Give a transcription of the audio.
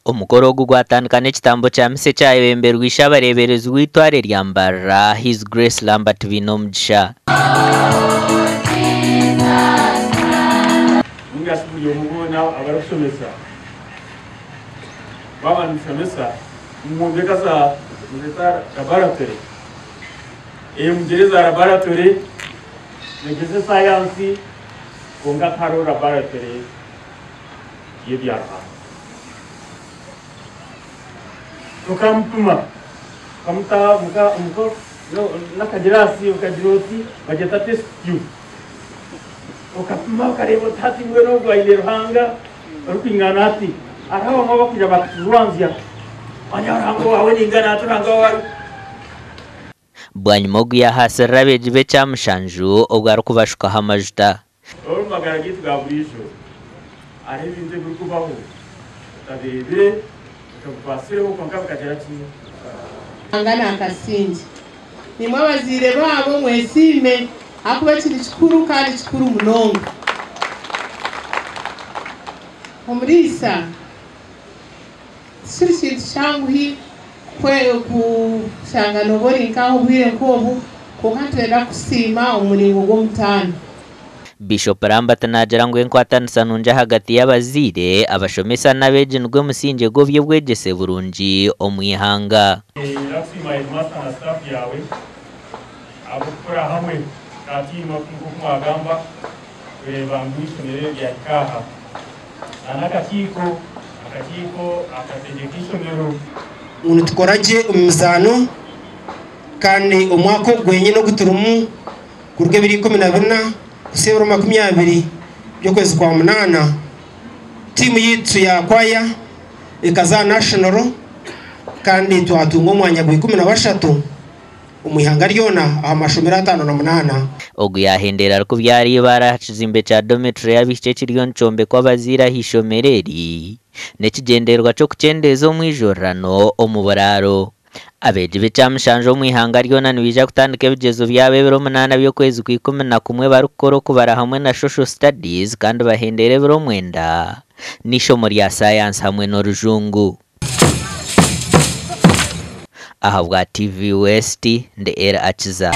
Omukoro ogu gwatandika n'ekitambo kya misa ekyayebemberwa Ishe-abareeberezi w'eitware rya Mbarara, His Grace Lambert Bainomugisha. Ninga shi buri omwe boona abarikushomesa baaba nimushomesa nimwombeka za nizeeta laboratory mugire za laboratory mwegyese sayansi kwonka tihariho laboratory y'ebya Ruhanga. Tukamupima tukamuta n'akagiraasi okagira oti bagyeta test tube okapima okareeba oti hati mbwenu ogu aine Ruhanga orikwingana ati. Hariho abamwe abakwija bakatujwanzya manya Ruhanga owaawe naingana ati Ruhanga owaawe. Bwanyima ogu yaahaasirira abeegi be ekyamushanju obwo arikubashukaho amajuta. Omu magara gaitu ga buriijo, hariho ebintu ebirikubaho otabireebire, otabikwatsireho kwonka bikagira ki? Ruhanga naakasingye. Naimwe abazaire baabo mwesiime, ahakuba eki ni kikuru kandi kikuru munonga. Omuriisa tikiri kintu kyanguhi kushanga nooba ori nk'aha obwire nk'obu, kwonka nitwenda kukusiima omu muringo gw'omutaano. Bishop Lambert naagira ngu enkwatanisa nungi ahagati y'abazaire, abashomesa n'abeegi nigwo musingye gw'eby'obwegyese burungi omu ihanga. Nakusiima Headmaster na staff yaawe ahabw'okukora hamwe nka tiimu nk'oku mwagamba kureeba ngu eishomero eri ryahika aha. N'akakiiko, akakiiko akategyeka eishomero. Ngu nitukora gye omu mizaano kandi omwaka ogu gwenyine ogu turimu kuruga ebiro 14 kuhitsya ebiro 20 by'okwezi kwa munaana, tiimu yaitu ya kwaya ekaza aha national kandi twatunga omwanya gwa 13 omu ihanga ryona aha mashomero 58. Ogu yaahendera arikubyara eibaare aha kizimbe kya dormitory y'abaishiki ekiriyo nikyombekwa abazaire aha ishomero eri n'ekigyendererwa ky'okukyendeeza omwijurirano omu buraaro. Abeegi b'ekyamushanju omu ihanga ryona nibaija kutandika ebigyezo byabo ebiro munaana by'okwezi kwa 11 barikukora okubara hamwe na Social Studies kandi bahendere ebiro mwenda n'eishomo rya Sayansi hamwe n'Orujungu. Ahabwa TV West, ndi Elly Akiza.